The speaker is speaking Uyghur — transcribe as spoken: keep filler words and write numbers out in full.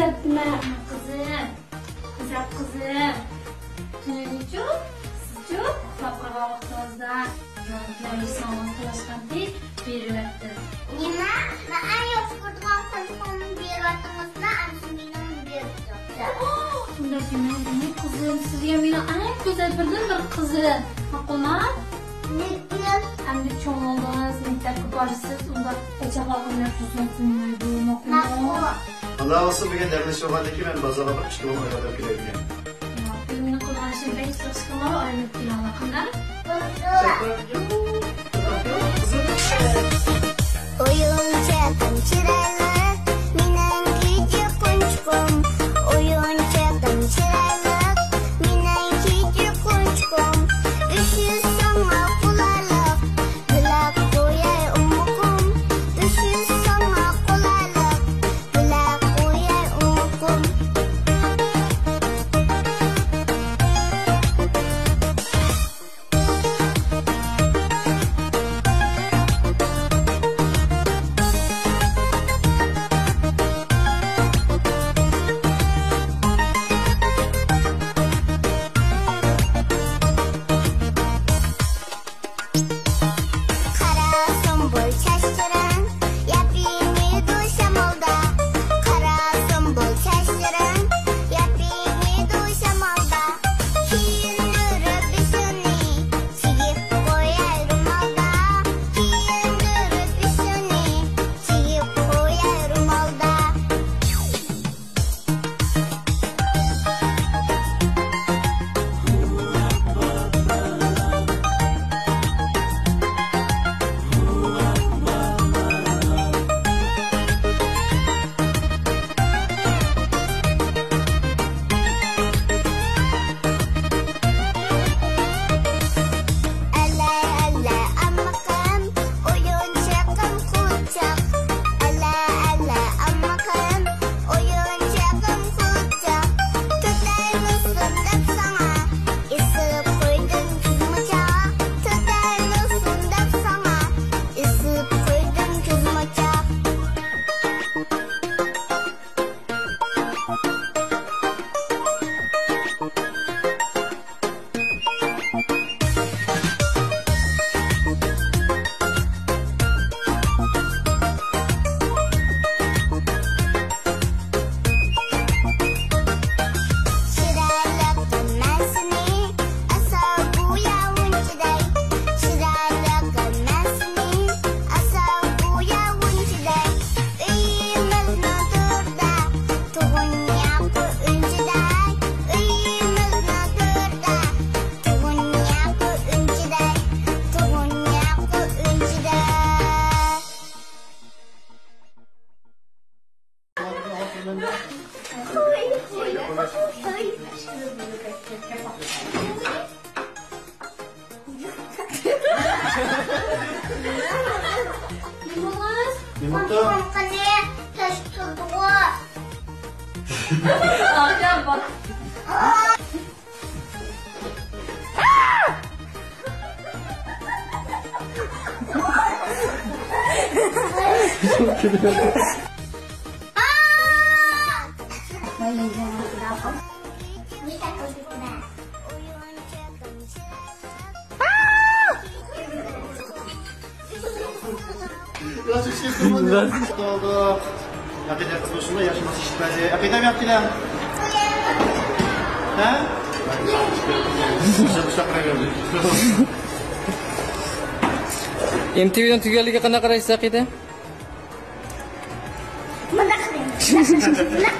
قىزىم، ئىززەت قىزىم، تۈنۈگۈنچۇ سىزچۇ ئۇخلاپ قالغان ۋاقتىڭىزدا يولدىكىلەر بىلسىڭىز تالاشقانتى، بېرىۋەتتىم. نېمە؟ مەن ئەڭ ياخشى كۆرىدىغان قونچىقىمنى بېرىۋەتتىڭىزلا، ئەمسە مېنىڭمۇ بېرىپ بېرىڭ. ئۇنداق دېمەڭ، قىزىم، سىزگە مېنىڭ ئەڭ گۈزەل بىردىنبىر قىزىم. ماقۇلما؟ لېكىن ئەمدى چوڭ بولدىڭىز، مەكتەپكە بارىسىز، ئۇنداق ئەجەب ئالغىنىڭ تۇزىنى قويمايدۇ، ماقۇلمۇ؟ ماقۇل. ئاللا قىلسا، بۈگۈن دەم ئېلىش بولغاندىن كېيىن مەن بازارغا بىر ئىككى كۈن ئايلاپ كېلەيلى. ياق، بۈگۈن قىلغان ئىشىم بەك جىق چىقىدۇ، ئايلىنىپ كېلىڭلار، قانداق؟ ئويۇنچۇقۇم چىرايلىق، مېنىڭ كىچىك قونچىقىم. ئويۇنچۇقۇم چىرايلىق، مېنىڭ كىچىك قونچىقىم. ئۆسۈش ساڭا قولايلىق، بىلەپ قوياي ئومىقىم. ئۆسۈش ساڭا قولايلىق، بىلەپ قوياي ئومىقىم. قارا سۇمبۇل چاچلىرىڭ ياپىنىدۇ شامالدا. قارا سۇمبۇل چاچلىرىڭ ياپىنىدۇ شامالدا. كىيىندۈرۈپ بېشىڭنى، چىگىپ قوياي رومالدا. كىيىندۈرۈپ بېشىڭنى، چىگىپ قوياي رومالدا. ئەللە، ئەللە، ئاممىقىم، ئويۇنچۇقۇم قۇچاق. ئەللە، ئەللە، ئاممىقىم، ئويۇنچۇقۇم قۇچاق. تۆتەيلىسۇن دەپ ساڭا ئېسىپ قويدۇم كۆزموچاق. تۆتەيلىسۇن دەپ ساڭا ئېسىپ قويدۇم كۆزموچاق. چىرايلىق مەن سېنى ئاساۋ بوياۋۇنچىدەي، چىرايلىق مەن سېنى ئاساۋ بوياۋۇنچىدەي. ئۆيىمىزنىڭ تۆرىدە تۇغۇن ياقى ئۈنچىدەي، ئۆيىمىزنىڭ تۆرىدە تۇغۇن ياقى ئۈنچىدەي، تۇغۇن ياقى ئۈنچىدەي. نېمە بولدى؟ قاقىنى تاشقىرىغۇ. ئەقىدە قىزىم شۇنداق ياخشى ماسلىشىپ بەردى. ئەقىدەم، ئەقىدەم. ھە؟ ئېم تى ۋىنىڭ تۈگىگەنلىكىگە قانداق قارايسىز، ئەقىدە؟ مۇنداق قىلىڭ.